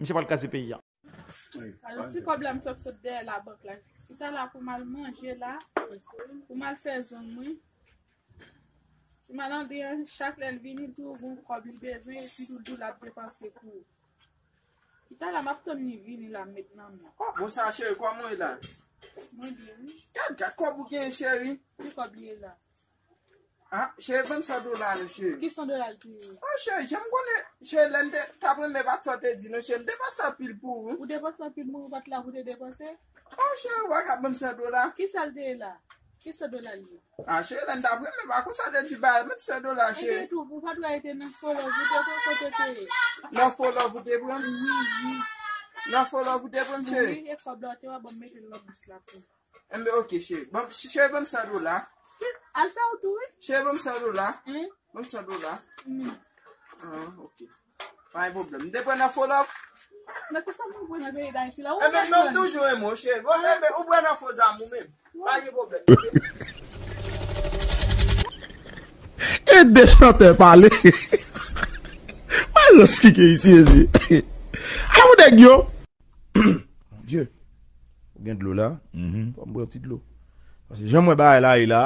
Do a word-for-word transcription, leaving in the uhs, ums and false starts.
Misye pral kraze peyi a. Alò, ti kòb la m fèk sot dèyè labank la. Li ta la pou m al manje la, pou m al fè zong mwen. Ti malandren an, chak lè l vini, l toujou gon kòb li bezwen, epi tou l di w l ap depanse pou ou. Li ta la, m ap tann li vini la, m met nan men. Bon, sa, cheri, kòman w ye la? Mwen byen, wi. Gad, gad kòb ou genyen, cheri. Ki kòb li ye la? Ah, cheri, ban m san dola, non, cheri. Ki san dola l te ye? Oh, cheri, jan m konnen, cheri, lè n te, t ap renmen pa t sa w te di, non, cheri, m depanse anpil pou ou. Ou depanse anpil pou mwen, ou pa t la pou te depanse? Oh, cheri, ou pa ka ban m san dola? Ki sa l te ye la? Ki san dola l ye? Ah, cheri, lè n t ap renmen pa konsa w te di, ba, ban m san dola, cheri. Ebyen, tou, ou pa t wè te nan folòv, ou te pran kote te ye. Nan folòv ou te pran m? Wi, wi. Nan folòv ou te pran m, cheri? Wi, e kòb la, ou te wè, ban m mete l nan bous la pou ou. Enben, ok, cheri. Bon, cheri, ban m san dola. Al fè ou tou, wi. Cheri, ban m san dola. Hein? Ban m san dola. Hmm. Ah, ok. Pa gen pwoblèm. M te pran nan folòv. Nan ki sa moun pran nan peyi Dayiti la? Ou enben, non, m toujou renmen w, cheri. Bon, enben, ou pran nan fo zam ou menm. Pa gen pwoblèm. E de chantè pale. Mwen lòs kike isi, mezi. Ala pou nèg yo. Bondye, ou gen dlo la? Mhm. Fò m bwè yon ti dlo. Paske jan mwen bagay la ye la,